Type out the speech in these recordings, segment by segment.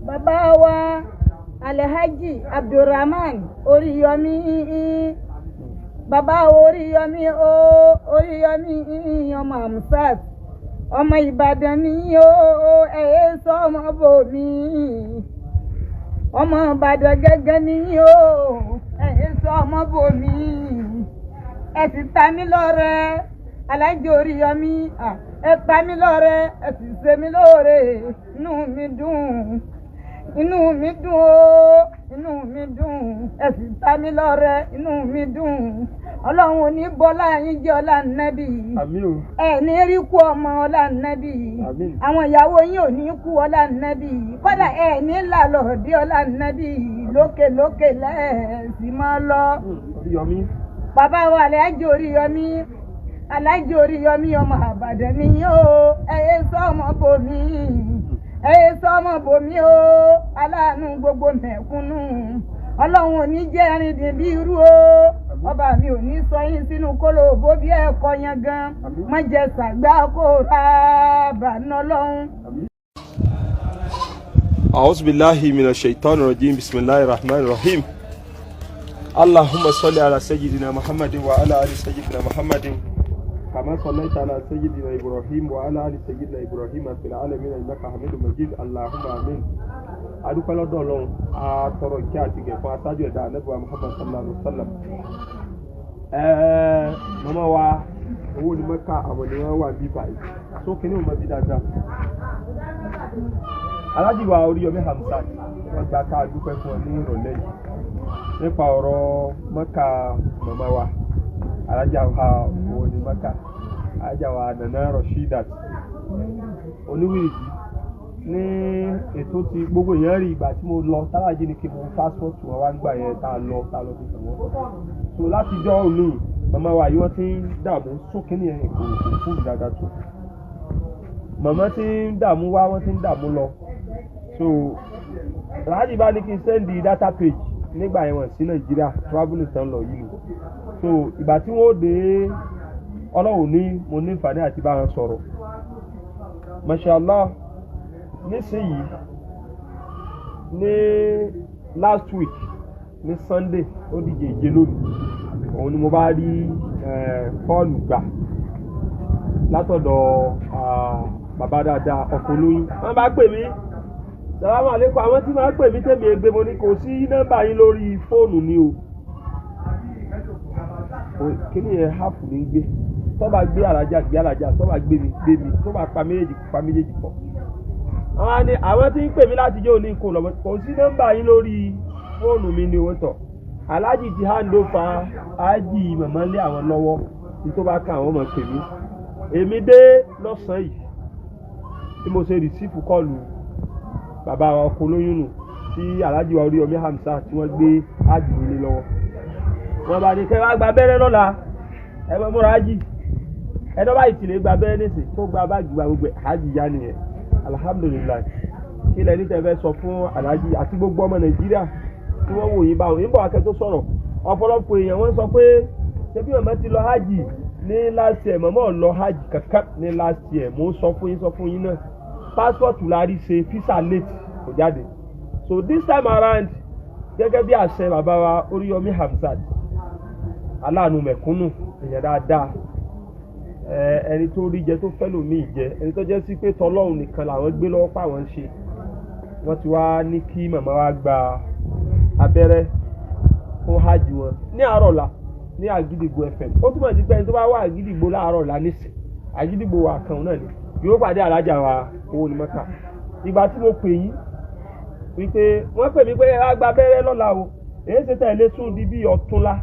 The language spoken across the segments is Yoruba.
Bàbá wa Alhaji Abdulrahman Oríyọmí, bàbá Oríyọmí o, Oríyọmí ọmọ Hamsat, ọmọ Ìbàdàn ní o, ẹ̀yẹ sọmọ bòmí, ọmọ Ìbàdàn gẹ́gẹ́ ní o, ẹ̀yẹ sọmọ bòmí, ẹ sì ta mí lọ́rẹ. Alhaji Oríyọmí, ẹ ta mí lọ́rẹ, ẹ sì ṣe mí lóore, inú mi dùn, inú mi dùn o, inú mi dùn, ẹ sì ta mí lọ́rẹ, inú mi dùn. Ọlọ́run ò ní bọ́lá yín jẹ́, ọlá nẹ́bì. Àmín o. Ẹ ní rí kú ọmọ, ọlá nẹ́bì. Àmín. Àwọn ìyàwó yín ò ní kú, ọlá nẹ́bì. Kódà ẹ ní làlọ́ dé, ọlá nẹ́bì. Lókè lókè lẹ́ẹ̀sì máa lọ. Oríyọmí. Bàbá wa Alhaji Oríyọmí, Alhaji Oríyọmí ọmọ Àbàdàn ni o, ẹ yé sọmọ bòmí, ẹ yé sọmọ bòmí o, aláàánú gbogbo mẹ̀kúnnù. Ọlọ́run ò ní jẹ́ arìndìn bí irú o, ọba mi ò ní sọ yín sínú kóló òbó bí ẹ̀kọ́ yẹn gan. Àmín. Má jẹ sàgbá kó ra bàánú Ọlọ́run. Àmín. أعوذ بالله من الشيطان الرجيم، بسم الله الرحمن الرحيم. اللهم صل على سيدنا محمد وعلى آل سيدنا محمد كما صليت على سيدنا إبراهيم وعلى آل سيدنا إبراهيم في العالمين إنك حميد مجيد، اللهم آمين. Adúpẹ́ lọ́dọ̀ Ọlọ́run, a tọrọ ìkẹ́ àti ìgẹ̀ fún aṣáájú ẹ̀dá, Ànábì wa Muhammad sallallahu alaihi wa sallam. Màmá wa owó ní Mẹ́kà, àwọn ni wọ́n wà bí báyìí sókè ní òun bí dáadáa. Aláàjì wa Oríyọmí Hamzat, wọ́n gba ká dúpẹ́ fún ọ ní ìrọ̀lẹ́ yìí nípa ọ̀rọ̀ Mẹ́kà. Màmá wa alájà wa owó ní Mẹ́kà, alájà wa Nana Rashidat Oníwìrìjì, ní ètò tí gbogbo èèyàn rí ìgbà tí mo lọ tálájì ní kí mo pásítọ̀tù wọn wá gbà yẹn, tá a lọ fi hàn wọ́n. So látijọ́ òní, màmá wa yìí, wọ́n ti ń dààmú sókè ní ẹ̀yìn, kò fún ìdàgbà tó. Màmá ti ń dààmú wá, wọ́n ti ń dààmú lọ. So aláàjì bá ní kí n send data page nígbà yẹn, wọ́n sí Nàìjíríà, travelling tán lọ yìí ni. So ìgbà tí wọ́n ó dé, Ọlọ́run ní mo ní ìfàní àti bá wọn sọ̀rọ̀, mashallah. Nísìnyìí, ní last week ní Sunday, ó díje ìje lónìí, òun ni mo bá rí call gbà látọ̀dọ̀ bàbá dáadáa, ọkọ̀ olóyún. Wọ́n bá pè mí, "Salamu alaikum." Àwọn tí máa ń pè mí tèmi egbe, mo ní kò sí nọ́mbà yín lórí fóònù ni o. Kí ni yẹn háàfù ní gbé? Tó bá gbé alájà, gbé alájà. Tó bá gbé mi, gbé mi. Tó bá pa méjèèjì, pa méjèèjì pọ̀. Àwọn ni àwọn tí ń pè mí láti jẹ́ òní kò lọ́mọ, kò sí nọ́mbà yín lórí fóònù mi ni. Owó tọ̀, aláàjì ti hand over ájì màmá lé àwọn lọ́wọ́ ní, tó bá ká àwọn ọmọ pè mí. Èmi dé lọ́sàn-án yìí tí mo ṣe receive call bàbá wa ọkọ olóyún nù, tí aláàjì wa Oríyọmí Hamzat tí wọ́n gbé ájì nílé lọ́wọ́. Wọ́n bá ní kẹ́ wá gba abẹ́rẹ́ lọ́la, ẹ bá múra ájì. Ẹ tó bá ìtìlẹ̀ gba abẹ́rẹ́ nísìn, tó gba báàgì, gba gbogbo ẹ̀, ájì yá nìyẹn, alhamdulillahi. Kí lẹni tẹ́ fẹ́ sọ fún aláàjì àti gbogbo ọmọ Nàìjíríà tí wọ́n wò yín báwọn yín bọ̀ akẹ́ tó sọ̀rọ̀? Ọ̀pọ̀lọpọ̀ èèyàn wọ́n sọ pé ṣebí màmá ti lọ hajj ní last year. Màmá ò lọ hajj kankan ní last year. Mo ń sọ fún yín náà, passport la rí ṣe, visa late, kò jáde. So this time around, gẹ́gẹ́ bí àṣẹ bàbá wa Oríyọmí Hamzat, aláàánú mẹ̀kúnnù, èèyàn dáadáa, ẹni tó rí jẹ tó fẹ́ lòmíì jẹ, ẹni tó jẹ́ sí pé tọlọ́run nìkan làwọn gbé lọ́wọ́ pàwọn ń ṣe, wọ́n ti wá ní kí màmá wa gba abẹ́rẹ́ fún hajj wọn ní àárọ̀ la ní Àgídìgbò FM. Ó túmọ̀ sí pé ẹni tó bá wà Àgídìgbò láàárọ̀ la nísìn, Àgídìgbò wà kan náà ni yóò pàdé alájà wa owó ní Mọ́kà. Ìgbà tí mo pè yín wípé wọ́n pè mí pé ẹ wá gba abẹ́rẹ́ lọ́la o, èyí ṣe tẹ̀lé sùn di bí ọ̀túnla.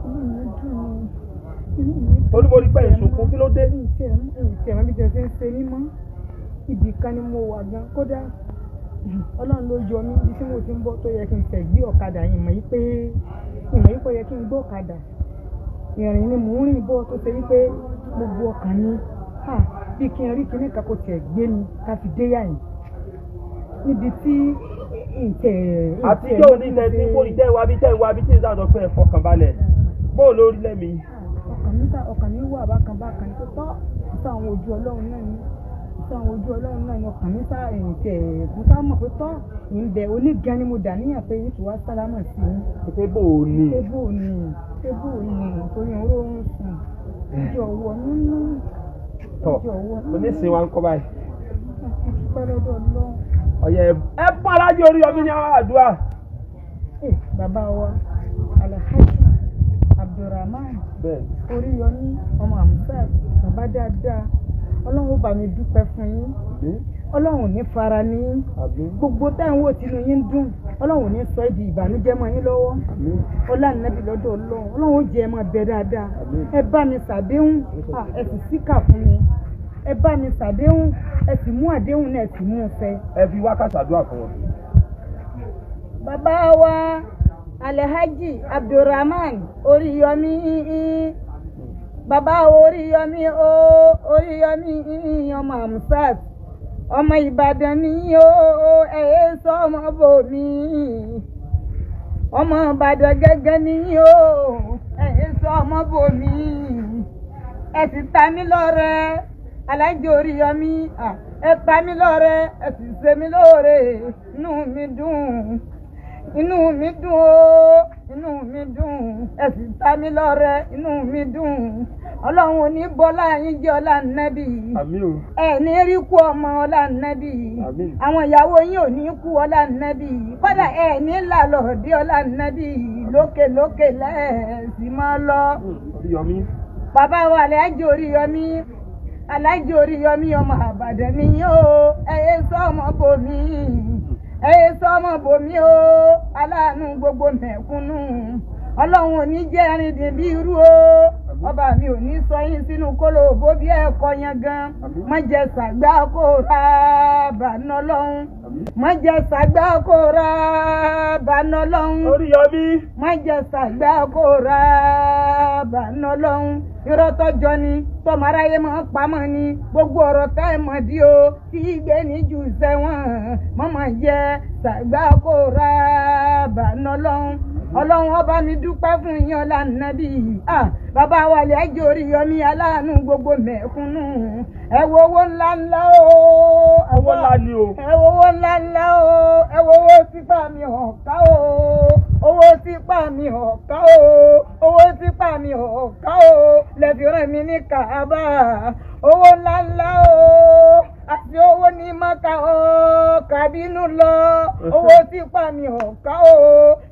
Inú mi dùn, inú mi dùn. Torí mo rí pé ìsunkún, kí ló dé? Ìtẹ̀ mọ́ bí jẹ́ ṣe ń ṣe mí mọ́. Ibì kan ni mo wà gan, kódà Ọlọ́run ló yọ mí. Ibi tí mo ti ń bọ̀, tó yẹ kí n tẹ̀ gbé ọ̀kadà yìí, mọ̀ yí pé ìmọ̀ yí pé ó yẹ kí n gbé ọ̀kadà. Ìrìn ni mò ń rìn bọ̀, tó ṣe wípé gbogbo ọkàn mi hà bí kí n rí kinní kan kò tẹ̀ gbé mi ká fi dé yàyìn níbi tí ìtẹ̀. Àtijọ́ òní tẹ̀ tí kò ní tẹ̀ wá bí tẹ̀ wá bí tí ń sàtọ̀ pé ẹ fọkàn balẹ̀ bó lórí lẹ́mìí. Ọkàn mi wà bákan bákan ní pé tọ́ tọ́ àwọn ojú Ọlọ́run náà ni. Sáwọn ojú Ọlọ́run náà ni ọkàn mi sá ẹ̀yìn tẹ̀ mo sá mọ̀ pé tọ́ ìbẹ̀ onígan ni mo dà níyàn pé yìí tó wá sálámà sí i. Pé bò ó ní. Pé bò ó ní, pé bò ó ní, torí oró ń sùn. Jọ̀wọ́ nínú. Tọ́ onísìn wa ń kọ́ báyìí. Dúpẹ́ lọ́dọ̀ Ọlọ́run. Ọ̀yẹ́ ẹ fún Aláàjì Oríyọmí ní àwọn àdúrà. Bàbá wa Alhaji Abdulrahman Oríyọmí ọmọ Hamzat, bàbá dáadáa, Ọlọ́run ó bá mi dúpẹ́ fún yín. Ọlọ́run ò ní fara ní yín. Gbogbo tá à ń wò tínú yín dùn, Ọlọ́run ò ní sọ ibi ìbànújẹ́ mọ́ yín lọ́wọ́. Ọlá nàbì lọ́dọ̀ Ọlọ́run, Ọlọ́run ó jẹ́ ẹ máa bẹ dáadáa. Ẹ bá mi ṣàdéhùn, ẹ sì síkà fún mi. Ẹ bá mi ṣàdéhùn, ẹ sì mú àdéhùn náà, ẹ sì mú un ṣẹ. Ẹ fi wákàtí àdúrà fún wọn. Bàbá wa Alhaji Abdulrahman Oríyọmí, bàbá Oríyọmí o, Oríyọmí ọmọ Hamzat, ọmọ Ìbàdàn ni o, ẹ sọ ọmọ bòmí, ọmọ Ìbàdàn gẹ́gẹ́ ni o, ẹ sọ ọmọ bòmí, ẹ sì ta mí lọ́rẹ. Aláàjì Oríyọmí, ẹ ta mí lọ́rẹ, ẹ sì ṣe mí lóore, inú mi dùn, inú mi dùn o, inú mi dùn, ẹ sì ta mí lọ́rẹ, inú mi dùn. Ọlọ́run ò ní bọ́lá yín jẹ́, ọlá nẹ́bì. Ẹ ní rí kú ọmọ, ọlá nẹ́bì. Àwọn ìyàwó yín ò ní kú, ọlá nẹ́bì. Kọ́dà ẹ ní làlọ́ dé, ọlá nẹ́bì. Lókè lókè lẹ́ẹ̀sì máa lọ. Bàbá wa Aláàjì Oríyọmí, Aláàjì Oríyọmí ọmọ Àbàdàn ni yín o, ẹ yé sọ́mọ bòmí, ẹ yé sọ́mọ bòmí o, aláàánú gbogbo mẹ̀kúnnù. Ọlọ́run ò ní jẹ́ ẹrin bí irú o, ọba mi ò ní sọ yín sínú kóló òbó bí ẹ̀kọ́ yẹn gan. Má jẹ́ sàgbá kó ra bàánà lọ́hún, má jẹ́ sàgbá kó ra bàánà lọ́hún. Oríyọmí. Má jẹ́ sàgbá kó ra bàánà lọ́hún. Irọ́ tọ́jọ́ ni tọmọ aráyé máa ń pamọ́ ni, gbogbo ọ̀rọ̀ tá ẹ̀ mọ̀ dí o tí gbé ní jù sẹ́wọ̀n, mọ́mọ́ jẹ́ sàgbá kó ra bàánà lọ́hún. Ọlọ́run ọba mi dúpẹ́ fún yín, ọlá nàbí. Bàbá wa Aláàjì Oríyọmí, aláàánú gbogbo mẹ̀kúnnù. Ẹ wo owó ńlá ńlá o. Owó ńlá ni o. Ẹ wo owó ńlá ńlá o. Ẹ wo owó sípà mi ọ̀ká o. Owó sípà mi ọ̀ká o. Owó sípà mi ọ̀ká o. Lẹ́fi rán mi ní Kàábà. Owó ńlá ńlá o. Àti owó ní Mọ́kà o. Kàbínú lọ. Owó sípà mi ọ̀ká o.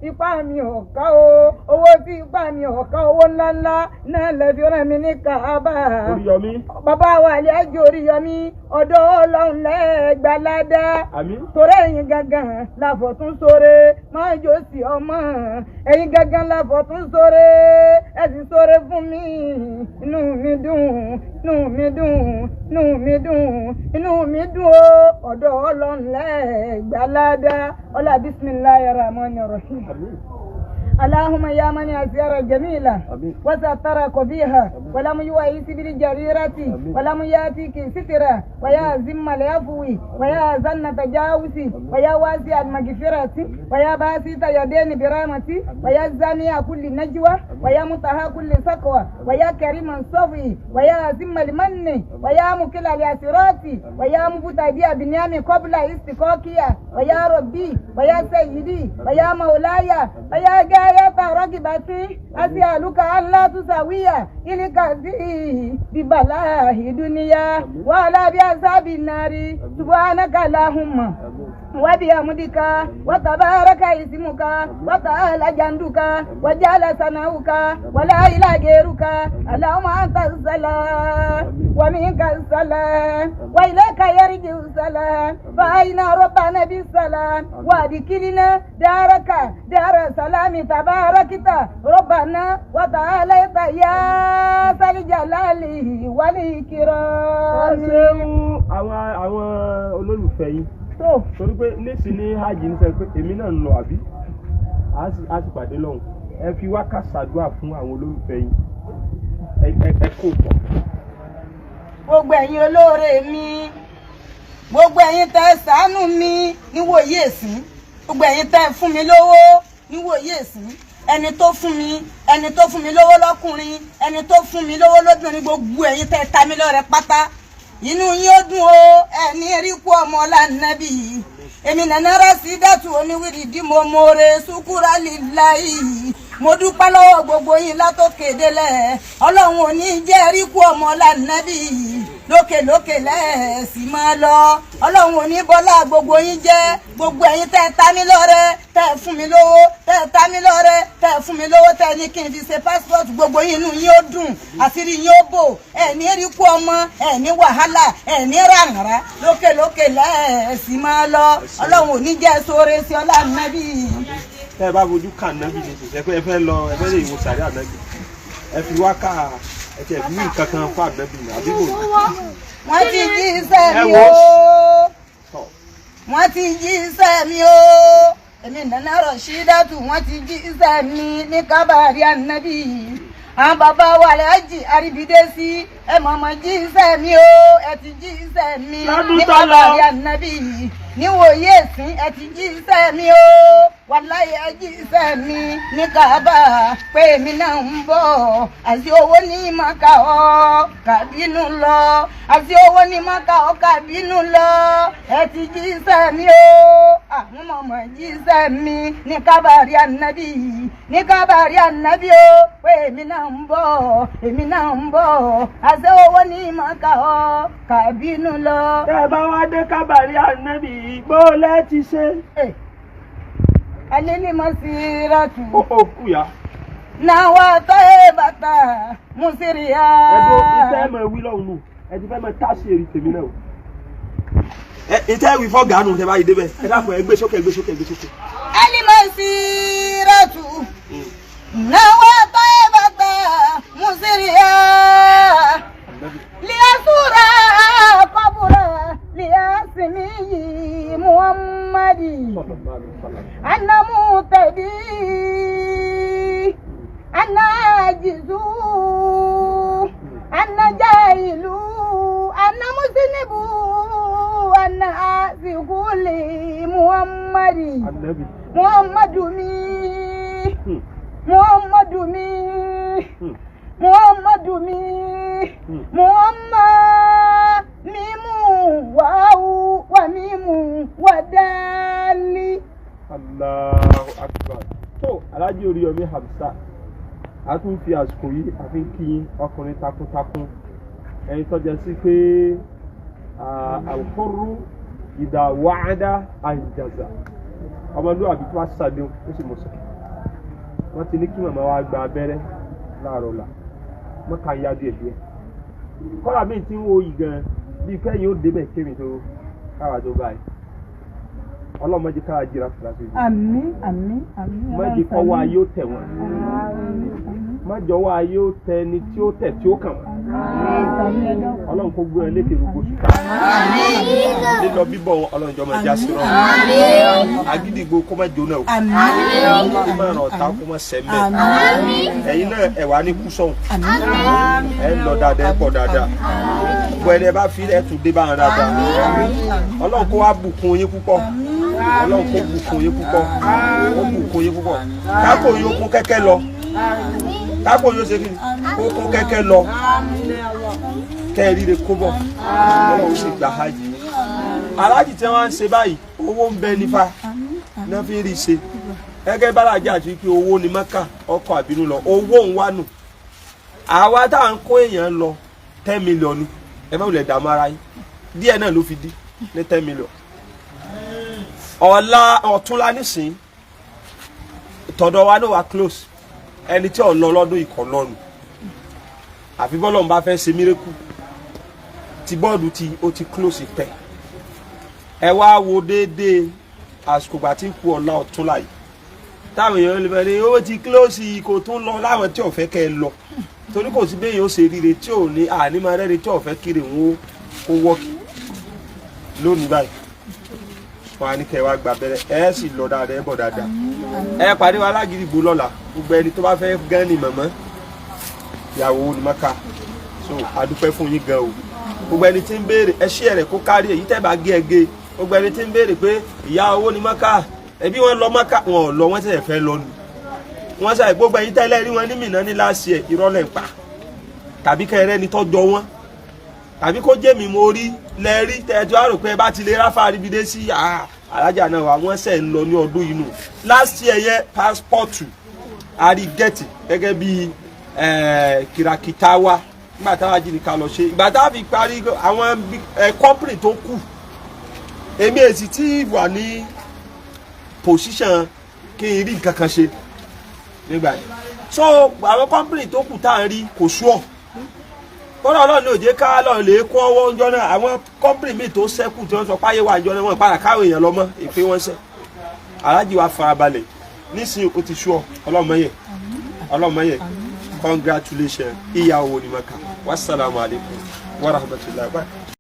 Ipá mi ọ̀ká o. Owó tí ipá mi ọ̀ká, owó ńlá ńlá náà lẹ́fi rán mi ní Kàábà. Oríyọmí. Bàbá wa Aláàjì Oríyọmí, ọ̀dọ̀ Ọlọ́run lẹ́gbàládá. Torí ẹ̀yin gangan láfọ̀tún sóre, máa jò sí ọmọ. Ẹ̀yin gangan láfọ̀tún sóre, ẹ sì sóre fún mi. Inú mi dùn, inú mi dùn, inú mi dùn, inú mi dùn o. Ọ̀dọ̀ Ọlọ́run lẹ́gbàládá. Ọlá bismillahir rahmanir rahim. اللهم يا من أزير جميلة وستر قبيها ولم يؤيس بالجريرة ولم يأتيك سترة ويا ذم العفو ويا زن تجاوز ويا واسع المغفرة ويا باسط يدين برحمتي ويا زاني كل نجوى ويا متها كل سقوى ويا كريم الصفي ويا ذم المن ويا مكل اليسرات ويا مبتدئ بنيامي قبل استقاقية ويا ربي ويا سيدي ويا مولاي ويا غاية رغبتي أسألك ألا تساوي إلك ببلاه دنيا ولا بعذاب النار. سبحانك اللهم وبحمدك وتبارك اسمك وتعالى جندك وجل ثناؤك ولا إله غيرك. اللهم أنت السلام ومنك السلام وإليك يرجع السلام، فأين ربنا بالسلام وادخلنا دارك دار السلام. تباركت ربنا وتعاليت يا ذا الجلال والإكرام. Àwọn olólùfẹ́ yín torí pé nísìn ní hajj ní sẹ́yìn pé èmi náà ń lọ àbí a sì pàdé lọ́hùn. Ẹ fi wákà ṣàdúrà fún àwọn olólùfẹ́ yín, ẹ kò pọ̀. Gbogbo ẹ̀yin olóore mi, gbogbo ẹ̀yin tẹ́ ṣàánú mi níwòye èsì, gbogbo ẹ̀yin tẹ́ fún mi lówó níwòye èsì, ẹni tó fún mi, ẹni tó fún mi lówó lọ́kùnrin, ẹni tó fún mi lówó lóbìnrin, gbogbo ẹ̀yin tẹ́ ta mi lọ́rẹ pátá, Inú yín ó dùn o, ẹni rí kú ọmọ lánàbí. Èmi Nana Rasidatu oníwìrì dí mo more sukura lillahi. Mo dúpẹ́ lọ́wọ́ gbogbo yín látòkè délẹ̀. Ọlọ́run ò ní jẹ́ rí kú ọmọ lánàbí. Lókè lókè lẹ́ẹ̀sì máa lọ. Ọlọ́run ò ní bọ́lá gbogbo yín jẹ́. Gbogbo ẹ̀yin tẹ́ ẹ ta mí lọ́rẹ, tẹ́ ẹ fún mi lówó, tẹ́ ẹ ta mí lọ́rẹ, tẹ́ ẹ fún mi lówó, tẹ́ ẹ ní kí n fi ṣe passport, gbogbo yín inú yín ó dùn, àṣírí yín ó bò, ẹ̀ ní rí kú ọmọ, ẹ̀ ní wàhálà, ẹ̀ ní ràǹrà. Lókè lókè lẹ́ẹ̀sì máa lọ. Ọlọ́run ò ní jẹ́ sóore sí ọlá nàbí. Tẹ́ ẹ bá fojú kà nábì ní ṣe pé ẹ fẹ́ lọ, ẹ fẹ́ lè wo sàrí ànábì, ẹ fi wá ká ẹ tiẹ̀ fi nǹkan kan fún ànábì ní àbí kò ní. Wọ́n ti jí iṣẹ́ Ẹ mi wo. o. Tọ̀. Wọ́n ti jí iṣẹ́ mi o. Èmi Nana Rasidatu, wọ́n ti jí iṣẹ́ mi ní kábàárì ànábì. Àwọn bàbá wa Alhaji Aribide sí ẹ mọ̀mọ́ jí iṣẹ́ mi o. Ẹ ti jí iṣẹ́ mi Lọ́dún ní tó lọ. kábàárì ànábì. Níwòye ìsín, ẹ ti jí iṣẹ́ mi o. Wàláyé, ẹ jí iṣẹ́ mi ní Kábà pé èmi náà ń bọ̀. Àti owó ní màkà ọ́ kàbínú lọ. Àti owó ní màkà ọ́ kàbínú lọ. Ẹ ti jí iṣẹ́ mi o. Àwọn mọ̀mọ́ jí iṣẹ́ mi ní kábàárì ànábì, ní kábàárì ànábì o, pé èmi náà ń bọ̀, èmi náà ń bọ̀. Àti owó ní màkà ọ́ kàbínú lọ. Tẹ́ ẹ bá wá dé kábàárì ànábì, bó lẹ́ ti ṣe. Alili masiratu. Ó kú ya. Nawa taibata musiriya. Ẹ dó ìtẹ́ ẹ mọ̀ wí lọ́hùn nù, ẹ ti fẹ́ mọ táṣì èrì tèmi náà o. Ẹ ìtẹ́ wí fọ́ gàánù tẹ́ bá yìí débẹ̀, ẹ dákun, ẹ gbé sókè, ẹ gbé sókè, ẹ gbé sókè. Alimasiratu nawa taibata musiriya. Liyasura qabura liyasmiyi Muhammadi. أنا مهتدي، أنا عاجز، أنا جاهل، أنا مذنب، أنا عاشق لمحمد. Ànábì. محمد mi، محمد mi، محمد mi، محمد mímú wàhù wà mímú wà dálí. Allahu Akbar. Tó Alhaji Oríyọmí Hamzat, a tún fi àsìkò yìí àfi ń kí yín, ọkùnrin takuntakun, ẹni tó jẹ́ sí pé al-hurru idha wa'ada anjaza, ọmọlúwàbí tó wá ṣàdéhùn ó sì mú sọ. Wọ́n ti ní kí màmá wa gba abẹ́rẹ́ láàárọ̀ ọ̀la, wọ́n kà ń yá díẹ̀ díẹ̀. Kọ́lá mi ti ń wo yìí gan bíi kẹ́yìn ó débẹ̀ kémi tó káwa tó báyìí. Ọlọ́mọdé káwa jìra fúra sí i. Àmín, àmín, àmín. Má jẹ́ kọ́wọ́ ayé ó tẹ̀ wọ́n, má jọ̀wọ́ ayé ó tẹ ẹni tí ó tẹ̀ tí ó kàn wọ́n. Ọlọ́run kó gbé ẹ lékè gbogbo ṣùkà lílọ bíbọ̀ wọn. Ọlọ́run jọ máa já sí rọrùn. Agídìgbò kó má jóná o, kó má ràn ọ̀tá, kó má sẹ́mẹ̀. Ẹ̀yin náà ẹ̀ wá ní kú sọ̀hún, ẹ̀ ń lọ dáadáa, ẹ̀ pọ̀ dáadáa. Gbogbo ẹni ẹ bá fi ẹ̀ tún dé báwọn dáadáa. Ọlọ́run kó wá bùkún yín púpọ̀. Ọlọ́run kó bùkún yín púpọ̀, kó bùkún yín púpọ̀. Kákò yín ó kún kẹ́kẹ́ lọ, kákò yín ó ṣe kí ni, kó kún kẹ́kẹ́ lọ, kẹ́ ẹ ríre kó bọ̀. Ọlọ́run sì gba hajj yín. Alájì tí wọ́n ń ṣe báyìí, owó ń bẹ nífa náà fi rí ṣe gẹ́gẹ́ bálájà àti pé owó ni mọ́kà ọkọ̀ àbínú lọ, owó ń wá nù. Àwa tá à ń kó èèyàn lọ, 10 million ni. Ẹ má wulẹ̀ dààmú ara yín, díẹ̀ náà ló fi dí ní 10 million. Ọ̀la ọ̀túnla nísìnyí, tọ̀dọ̀ wa ló wà close. Ẹni tí ò lọ lọ́dún ikọ̀ lọ́nu, àfi bọ́lọ̀ ń bá fẹ́ ṣe miracle. Ti bọ́ọ̀dù tí ó ti close pẹ́. Ẹ wá wo déédéé àsìkò gbà tí ń ku ọ̀la ọ̀túnla yìí, táwọn èèyàn lè bẹ̀rẹ̀ ó ti close, kò tún lọ láwọn tí ò fẹ́ kẹ́ ẹ lọ, torí kò sí bẹ́ẹ̀ yóò ṣe ríre tí ò ní àní máa rẹ́ni tí ò fẹ́ kiri òun ó wọ́ọ̀kì lónìí báyìí. Wọn á ní kẹ́ ẹ wá gba abẹ́rẹ́, ẹ sì lọ dáadáa, ẹ bọ̀ dáadáa. Ẹ pàdé wa lágídígbò lọ́la. Gbogbo ẹni tó bá fẹ́ gán ni mọ̀mọ́ ìyàwó ni mọ́ká. So adúpẹ́ fún yín gan o. Gbogbo ẹni tí ń béèrè, ẹ ṣí ẹ̀rẹ̀ kó kárí èyí tẹ́ bá gé ẹ gé. Gbogbo ẹni tí ń béèrè pé ìyá owó ni mọ́ká, ẹbí wọn lọ mọ́ká, wọn ò lọ, wọ́n ṣẹ̀ṣẹ̀ fẹ́ lọ nù wọ́n ṣàì. Gbogbo ẹ̀yin tẹ́lẹ̀ rí wọn ní Mínà ní láṣẹ ẹ̀, irọ́ lẹ̀ ń pa, tàbí kẹ́ ẹ rẹ́ni tọ́jọ́ wọn. Tàbí kó jẹ́ mi mo rí lẹ́rí tẹ́tí wàá rò pé ẹ bá ti lè ráfà àríbidé sí alájà náà wà, wọ́n sẹ̀ ń lọ ní ọdún yìí nù. Last year yẹ passport àrí gẹ̀ẹ́tì gẹ́gẹ́ bí kìràkìtà wa nígbà táwa jí ni ká lọ ṣe. Ìgbà táwa fi parí àwọn company tó kù, èmi èsì tí wà ní position kí n rí nǹkan kan ṣe nígbà yẹn. So àwọn company tó kù tá à ń rí kò sure. Kọ́dọ̀ Ọlọ́run ní òjé ká lọ́run lè kó ọwọ́ ńjọ́ náà. Àwọn company míì tó ṣẹ́kù tí wọ́n sọ páyé wà ńjọ́ náà, wọ́n padà káwọn èèyàn lọ mọ́ èpè wọ́n ṣẹ́. Aláàjì wa farabalẹ̀ nísìnyí, ó ti sure. Ọlọ́mọye, ọlọ́mọye, congratulations, ìyàwó ni maka. Wasalaamu alaykum wa rahmatulahi.